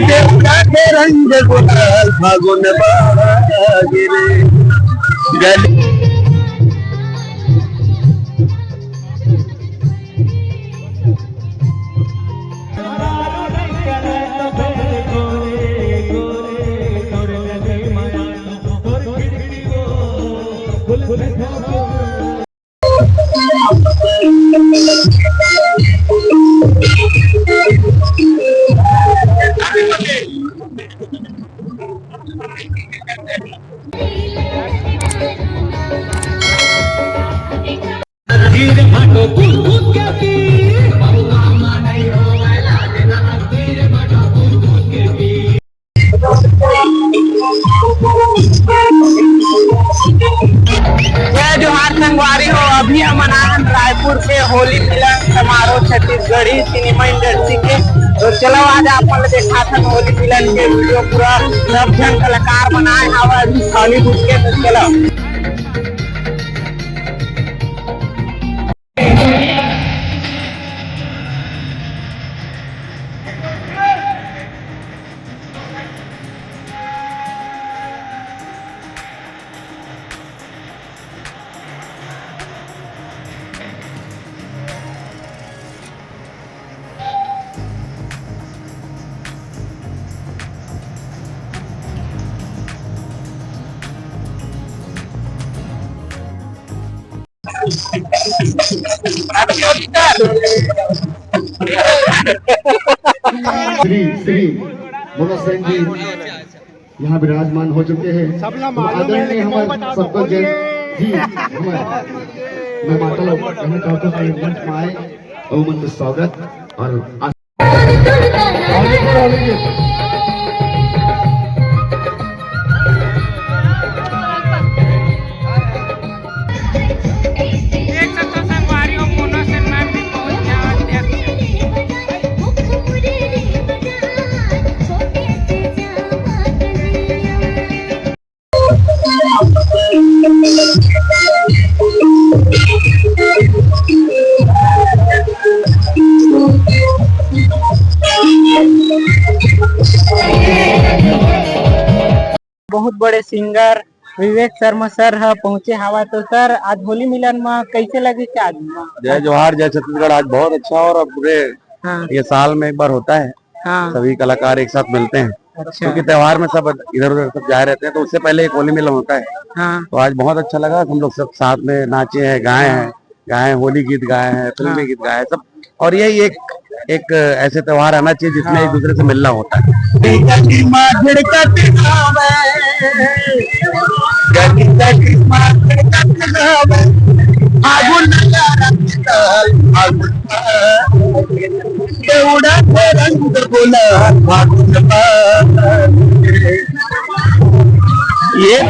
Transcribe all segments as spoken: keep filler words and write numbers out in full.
देवता के रंग गुलाल फागुन बागे रे। गल- जय जोहार संगवारी हो, अभी हमन आए हन रायपुर के होली मिलन समारोह छत्तीसगढ़ी सिनेमा इंडस्ट्री के। तो चलो आज आप मन ल देखाथन होली मिलन के वीडियो, पूरा सब झन कलाकार मन आए हवय अभी हॉलीवुड के। तो चलो। श्री श्री मनोज सिंह जी यहाँ विराजमान हो चुके हैं। सबला तो मालूम है, आदरणीय लेकिन हमारे मैं बता दूं, शंकर जैन बोलिए। जी, हमारे, मैं माता लोग कहना चाहता हूँ, मंच में आए और मंच स्वागत और देख सकते हो संगवारी हो, मोनो सिन्हा भी पहुंच गया। बहुत बड़े सिंगर विवेक शर्मा सर ह पहुंचे हवा। तो सर, आज होली मिलन म कैसे लगिस आज म? जय जोहार, जय छत्तीसगढ़। आज बहुत अच्छा और अब पूरे हाँ। ये साल में एक बार होता है, हाँ। सभी कलाकार एक साथ मिलते हैं। अच्छा। क्योंकि त्योहार में सब इधर उधर सब जाए रहते हैं, तो उससे पहले एक होली मिलन होता है। हाँ। तो आज बहुत अच्छा लगा, हम लोग सब साथ में नाचे हैं, गाए हैं, गाए हैं, होली गीत गाए हैं, फिल्मी हाँ। गीत गाए हैं, सब। और यही एक, एक ऐसे त्योहार आना चाहिए जिसमें हाँ। एक दूसरे से मिलना होता है। ये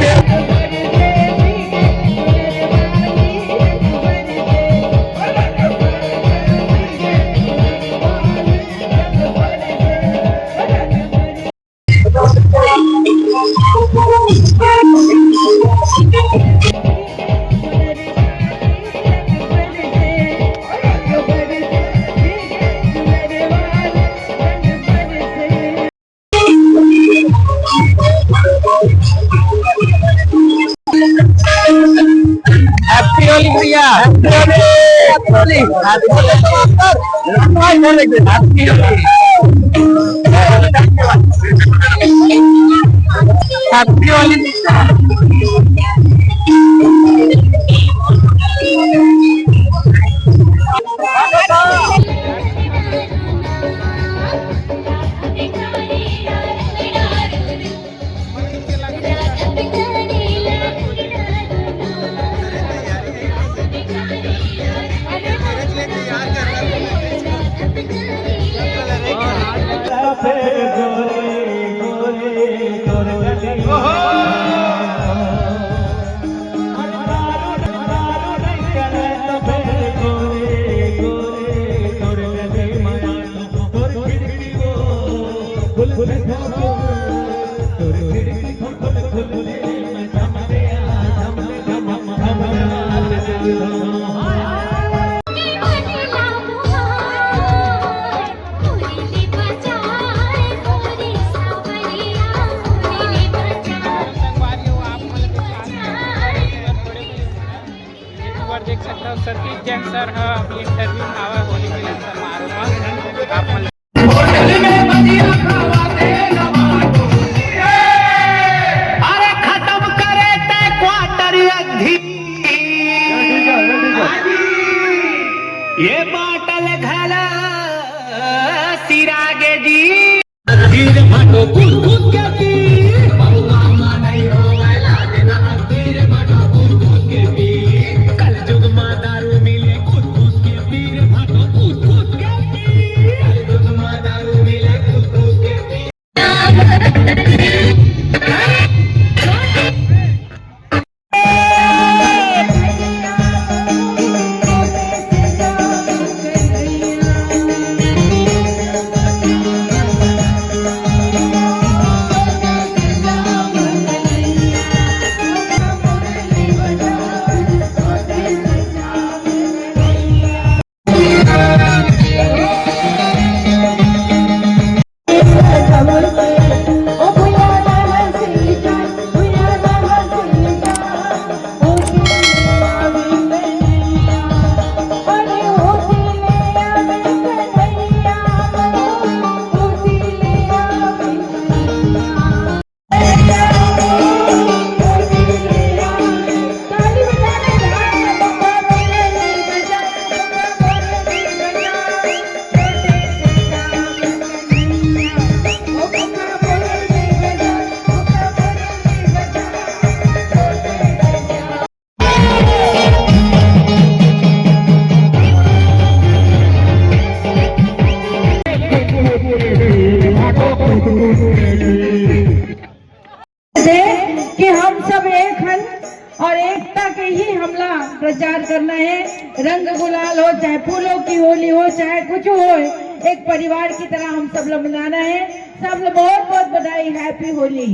Happy Holi भैया, Happy Holi, Happy Holi, Happy Holi। Happy Holi। Sir ह अभी इंटरव्यू में आवा होली मिलन समारोह में। आप मन होटल में बजिया खावा दे ना बाटो। अरे खत्म करे ते क्वार्टर अद्धी। ये बाटल घला सिरागे जी। तीर भाटो कूद कूद के पी। बउआ माँ नहीं होवे लाज ना। तीर भाटो कूद कूद के पी। कलजुग माँ दारू मिले कूद कूद के पी। तीर भाटो कूद कूद के पी। कलजुग माँ दारू मिले कूद कूद के पी। से कि हम सब एक हन और एकता के ही हमला प्रचार करना है। रंग गुलाल हो, चाहे फूलों की होली हो, चाहे कुछ हो, एक परिवार की तरह हम सब लोग मनाना है। सब लोग बहुत बहुत बधाई, हैप्पी होली।